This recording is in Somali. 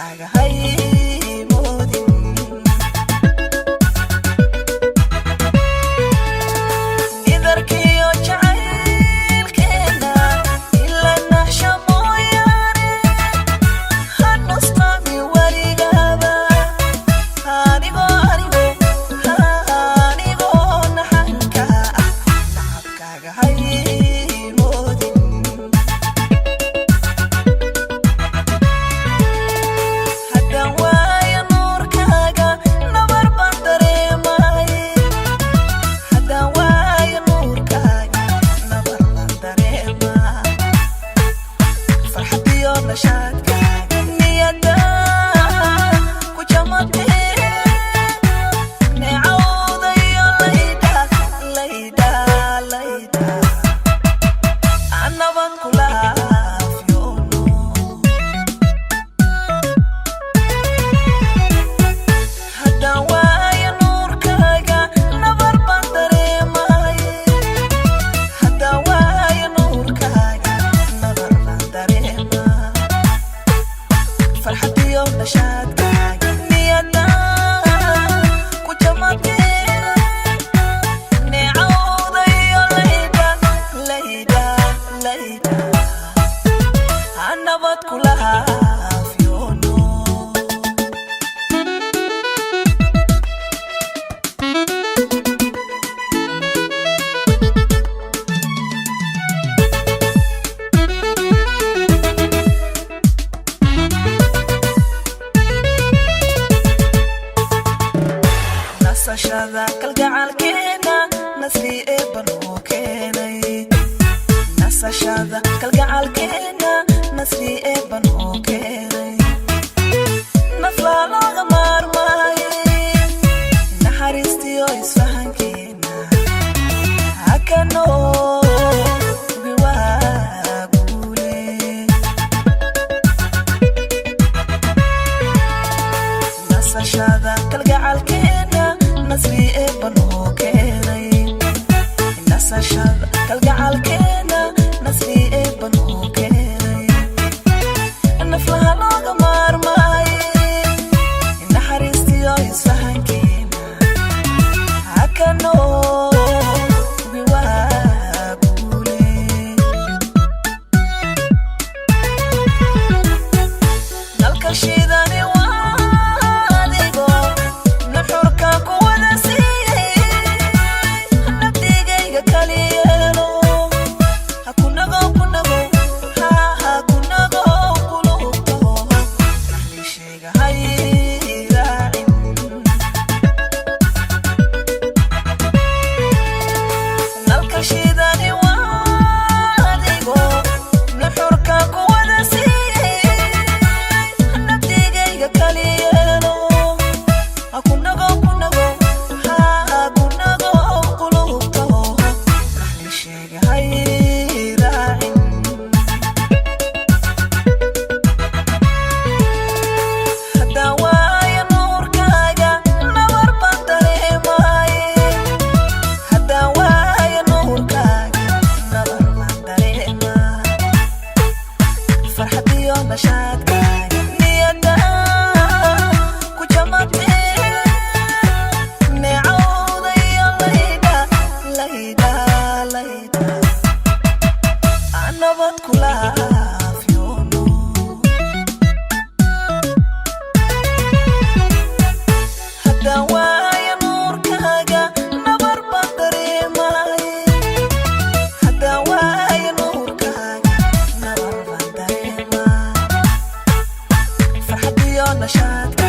Nacabkaaga haymoodin. Idarkiyo jacaylkeena ila naxsha mooyaane, ha nusqaami weligaaba. Anigoo, anigoo, anigoo naxanka ah, nacabkaaga haymoodin. Haddaan waayo nuurkaaga, nabar baan dareemaye. Haddaan waayo nuurkaaga, nabar baan dareemaa. Farxadiyo nashaadkaaga niyada ku jamatee, neecawdayo laydha, laydha, laydha, anabad kula afyoono. Haddaan waayo nuurkaaga, nabar baan dareemaye. Haddaan waayo nuurkaaga, nabar baan dareemaa. Farxadiyo nashaadkaaga niyada ku jamatee, neecawdayo laydha, laydha, laydha, anabad kula afyoono. Nasashada kalgacalkeena nasri eebba noo keenay. Nasashada kalgacalkeena nasri eebba noo keenay. Naflaa looga maarmaaye, naxariistiyo isfahankeena hakanoo waa guule. Nasashada kalgacalkeena nasri eebba noo keenay. Nasashada kalgacalkeena nasri eebba noo keenay. Naflaha looga maarmaaye, naxariistiyo isfahankeena hakanoo waa guule. Nalka shidani waa adigo, nuxurka ku wada siiyey, nabdigayga kali yeelo. Ha kunago, kunago, ha kunago qulubto, naxliisheega hay raacin. Nalka shidani waa adigo, nuxurka ku wada siiyey, nabdigayga kali yeelo. Ha kunago, kunago, ha kunago qulubto, naxliisheega hay raacin. Haddaan waayo nuurkaaga, nabar baan dareemaaye. Haddaan waayo nuurkaaga, nabar baan dareemaa. Farxadiyo nashaadkaaga niyada ku jamatee, neecawdayo laydha, laydha, laydha, anabad kula afyoono. Haddaan waayo nuurkaaga, nabar baan dareemaaye. Haddaan waayo nuurkaaga, nabar baan dareemaa. Farxadiyo nashaadka